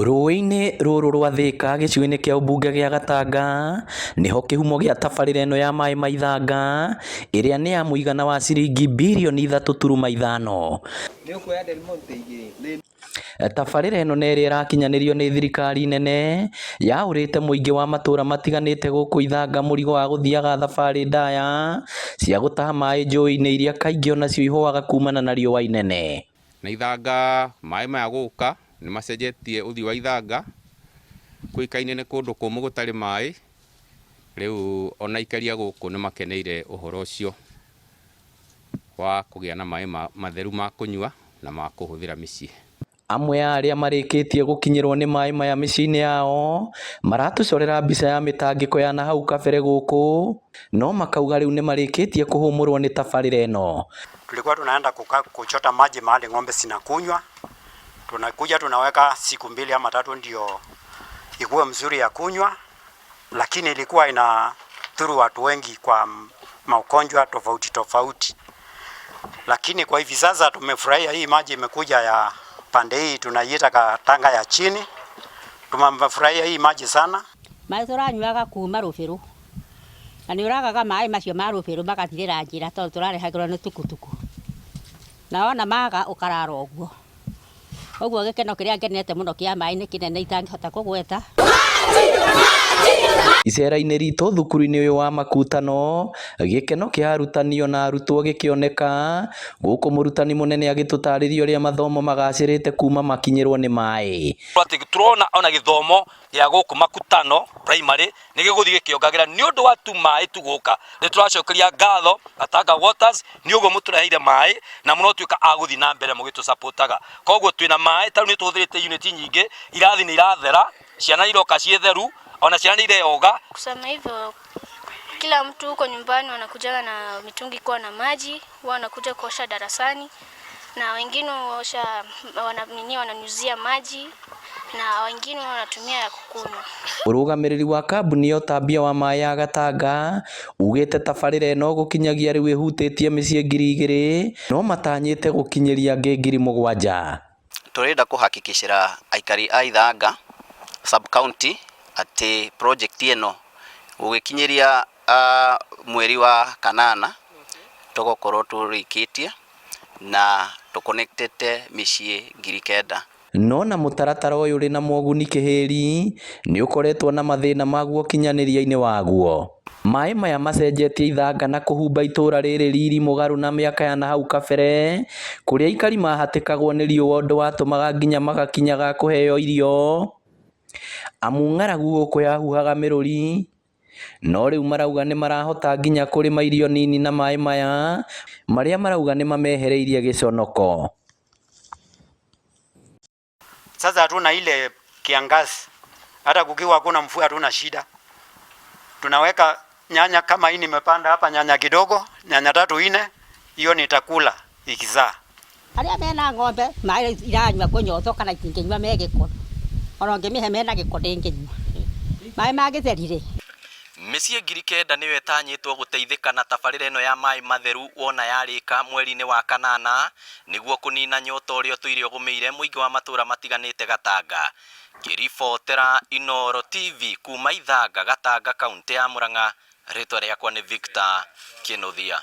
Rũĩ-inĩ rũrũ rwa Thika gĩcigo-inĩ kĩa ũmbunge gĩa Gatanga nĩho kĩhumo gĩa tabarĩra ĩno ya maĩ ma Ithanga ĩrĩa nĩ ya mũigana wa ciringi birioni 3.5. Tabarĩra ĩno nĩ ĩrĩa ĩrakinyanĩrio nĩ thirikari nene yaũrĩte mũingĩ wa matũra matiganĩte gũkũ Ithanga mũrigo wa gũthiaga thabarĩ ndaya cia gũtaha maĩ njũĩ-inĩ iria kaingĩ onacio ihũaga kumana na riũa inene. Na Ithanga maĩ maya gũka nĩ macenjetie ũthiũ wa Ithanga, kũĩkaine nĩ kũndũ kũmũ gũtarĩ maĩ, rĩu ona aikari a gũkũ nĩ makeneire ũhoro ũcio wa kũgĩa na maĩ matheru ma kũnyua na ma kũhũthĩra mĩciĩ. Amwe a arĩa marĩkĩtie gũkinyĩrwo nĩ maĩ maya mĩciĩ-inĩ yao maratũcorera mbica ya mĩtangĩko ya nahau kabere gũkũ no makauga rĩu nĩmarĩkĩtie kũhũmũrwo nĩ tabarĩra ĩno. Tulikuwa tunaenda kuchota maji mahali ng'ombe zinakunywa, tunakuja tunaweka siku 2 ama 3 ndio ikuwe mzuri ya kunywa, lakini ilikuwa inadhuru watu wengi kwa magonjwa tofauti tofauti. Lakini kwa hivi sasa tumefurahia hii maji imekuja ya pande hii tunaiita Katanga ya chini. Tumefurahia hii maji sana. Maĩ tũranyuaga kuma rũbĩrũ na nĩ ũragaga maĩ macio ma rũbĩrũ magathirĩra njĩra tondũ tũrarehagĩrwo nĩ tukutuku, na wona maga ũkarara ũguo. Ũguo gĩkeno kĩrĩa ngenete mũno kĩa maĩ nĩ kĩnene itangĩhota kũgweta. Icera-inĩ ritũ thukuru-inĩ ũyũ wa Makutano gĩkeno kĩa arutani ona arutwo gĩkĩoneka gũkũ mũrutani mũnene agĩtũtarĩria ũrĩa mathomo magacĩrĩte kuma makinyĩrwo nĩ maĩ. Atĩ tũrona ona gĩthomo gĩa gũkũ Makutano Primary nĩ gĩgũthiĩ gĩkĩongagĩra nĩ ũndũ wa tu maĩ tu gũka. Nĩ tũracokeria ngatho Gatanga Waters nĩ ũguo mũtũreheire maĩ na mũrotuĩka a gũthiĩ na mbere mũgĩtũcapotaga. Koguo twĩna maĩ tarĩu nĩ tũhũthĩrĩte unit nyingĩ, irathi nĩ irathera, ciana iroka ciĩ theru, ona ciana nĩ ireyoga. Kusema hivyo kila mtu huko nyumbani wanakujaga na mitungi kuwa na maji, huwa wanakuja kuosha darasani na wengine huosha nini wananyunyizia maji na wengine wanatumia ya kukunywa. Mũrũgamĩrĩri wa kambuni ya ũtambia wa maĩ ya Gatanga ugĩte tabarĩra ĩno gũkinyagia rĩu ĩhutĩtie mĩciĩ 2000 no matanyĩte gũkinyĩria angĩ 7000. Tũrenda kũhakikicĩra aikari a Ithanga sub county atĩ project ĩno gũgĩkinyĩria mweri wa kanana tũgũkorwo tũrĩkĩtie na tũconnectĩte mĩciĩ 9000. No na mũtaratara ũyũ ũrĩ na moguni kĩhĩri nĩ ũkoretwo na mathĩna maguo ũkinyanĩria-inĩ waguo. Maĩ maya macenjetie Ithanga na kũhumba itũra rĩrĩ riri mũgarũ na mĩaka ya nahau kabere kũrĩa aikari mahatĩkagwo nĩ riũa ũndũ watũmaga nginya magakinya ga kũheo irio amu ng'aragu gũkũ yahuhaga mĩrũri no rĩu marauga nĩ marahota nginya kũrĩma irio nini na maĩ maya marĩa marauga nĩ mamehereirie gĩconoko. Sasa hatuna ile kiangazi, hata kukiwa hakuna mvua hatuna shida. Tunaweka nyanya kama hii nimepanda hapa nyanya kidogo, nyanya 3 4, hiyo nitakula ikizaa. Arĩa mena ng'ombe maĩ iranyua kũnyotwo kana itingĩnyua me gĩko, ona ũngĩmĩhe mena gĩko ndĩngĩnyua. Maĩ ma gĩtheri-rĩ. Mĩciĩ 9000 nĩyo ĩtanyĩtwo gũteithĩka na tabarĩra ĩno ya maĩ matheru wona yarĩka mweri-inĩ wa kanana nĩguo kũnina nyota ũrĩa ũtũire ũgũmĩire mũingĩ wa matũra matiganĩte Gatanga. Ngĩribotera Inooro TV kuma Ithanga, Gatanga, kaũntĩ ya Murang'a, rĩtwa rĩakwa nĩ Victor Kĩnuthia.